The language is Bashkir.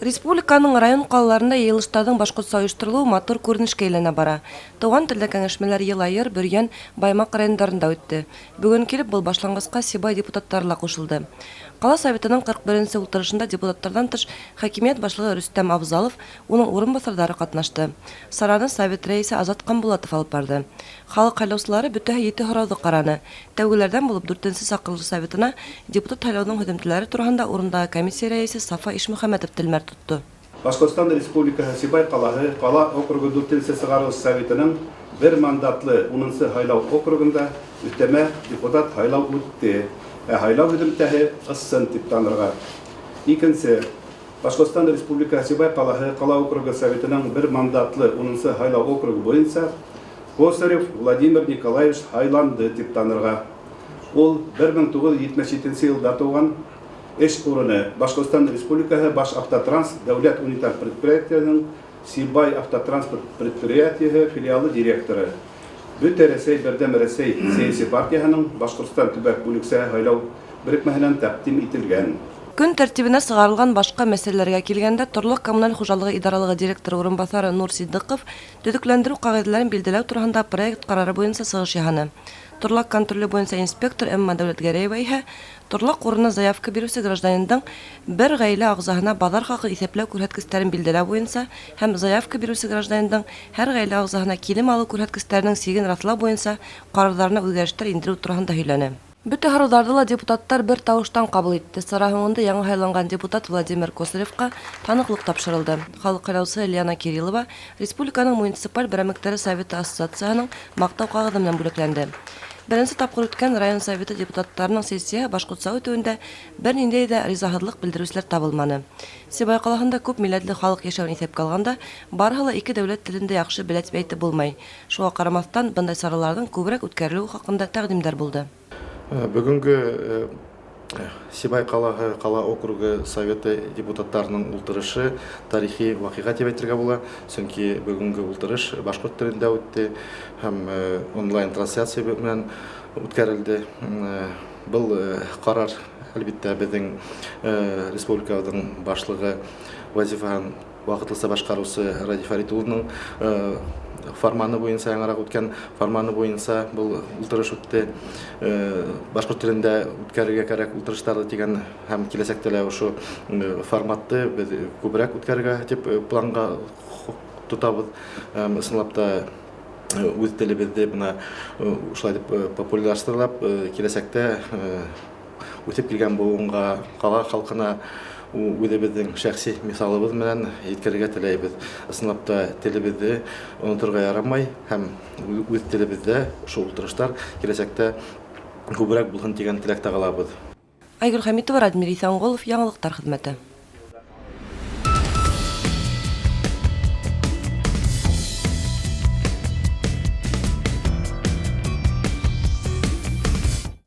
Республиканың район-ҡалаларында йыйылыштарҙың башҡортса ойошторолоуы матур күренешкә әйләнә бара. Туған телдә кәңәшмәләр Йылайыр, Бөрйән, Баймаҡ райондарында үтте. Бөгөн килеп был башланғысҡа Сибай депутаттары ла ҡушылды. Ҡала Советының 41 нсе ултырышында депутаттарҙан тыш хакимиәт башлығы Рөстәм Авзалов, уның урынбаҫарҙары ҡатнашты. Сараны Совет рәйесе Азат Ҡамбулатов алып барды. Халыҡ һайлаусылары бөтәһе ете һорауҙы ҡараны. Тәүгеләрҙән булып дүртенсе саҡырылыш Советына депутат һайлауҙың һөҙөмтәләре тураһында урындағы комиссия рәйесе Сафа Ишмөхәмәтов телмәр тотто. Башкортстан Республикаһы Сибай ҡалаһы ҡала округы дүртенсе сығарылыш Советының бер мандатлы унынсы һайлау округында өҫтәмә депутат һайлау үтте, ә һайлау һөҙөмтәһе ысын дип танырға. Икенсе, Башкортстан Республикаһы Сибай ҡалаһы ҡала округы Советының бер мандатлы унынсы һайлау округы буйынса Косарев Владимир Николаевич һайланды дип танырға. Ул 1977 нче елда тыуған, эш урыны, Башкортстан Республикаһы Башавтотранс дәүләт унитар предприятиеһының Сибай автотранспорт предприятиеһы филиалы директоры, Бөтә Рәсәй Бердәм Рәсәй сәяси партияһының Башкортстан төбәк бүлексәһе һайлау берекмәһенән тәкъдим ителгән. Көн тәртибенә сығарылған башҡа мәсьәләләргә килгәндә, торлаҡ-коммуналь хужалығы идаралығы директоры урынбаҫары Нур Ситдыҡов төҙөкләндереү ҡағиҙәләрен билдәләү тураһында проект ҡарары буйынса сығыш яһаны. Торлаҡ контроле буйынса инспектор Эмма Дәүләтгәрәева иһә торлаҡ урынына заявка биреүсе гражданиндың бер гаилә ағзаһына баҙар хаҡы иҫәпләү күрһәткестәрен билдәләү буйынса һәм заявка биреүсе гражданиндың һәр гаилә ағзаһына килем алыу күрһәткестәренең сиген раҫлау буйынса ҡарарҙарына үҙгәрештәр индереү тураһында һөйләне. Бөтә һорауҙарҙы ла депутаттар бер тауыштан ҡабул итте. Сара һуңында яңы һайланған депутат Владимир Косаревҡа таныҡлыҡ тапшырылды. Халыҡ һайлаусыһы Лиана Кириллова республиканың муниципаль берәмектәре советы ассоциацияһының Мактау ҡағыҙы менән бүләкләнде. Беренсе тапҡыр үткән район советы депутаттарының сессияһы башҡортса үтеүендә бер ниндәй ҙә ризаһыҙлыҡ белдереүселәр табылманы. Сибай ҡалаһында күп милләтле халыҡ йәшәүен иҫәпкә алғанда, барыһы ла ике дәүләт телен дә яҡшы белә тип әйтеп булмай. Шуға ҡарамаҫтан, бындай сараларҙың күберәк үткәрелеүе хаҡында тәҡдимдәр булды. Бөгөнгө Сибай ҡалаһы ҡала округы Советы депутаттарының ултырышы тарихи ваҡиға тип әйтергә була, сөнки бөгөнгө ултырыш башҡорт телендә үтте һәм онлайн трансляция менән үткәрелде. Был ҡарар, әлбиттә, беҙҙең республикабыҙҙың башлығы вазифаһын ваҡытлыса башҡарыусы Радий Фәрит улының фарманы буйынса, яңыраҡ үткән фарманы буйынса был ултырыш үтте. Башҡорт телендә үткәрергә кәрәк ултырыштарҙы тигән һәм киләсәктә лә ошо форматты беҙ күберәк үткәрергә тип планға тотабыҙ. Ысынлап та үҙ телебеҙҙе бына шулай итеп популярлаштырып киләсәктә үҫеп килгән быуынға, ҡала халҡына үҙебеҙҙең шәхси миҫалыбыҙ менән еткерергә теләйбеҙ. Ысынлап та телебеҙҙе оноторға ярамай һәм үҙ телебеҙҙә ошо ултырыштар киләсәктә күберәк булһын тигән теләктә ҡалабыҙ. Айгөл Хәмитова, Радмир Иҫәнғолов, Яңылыҡтар хеҙмәте.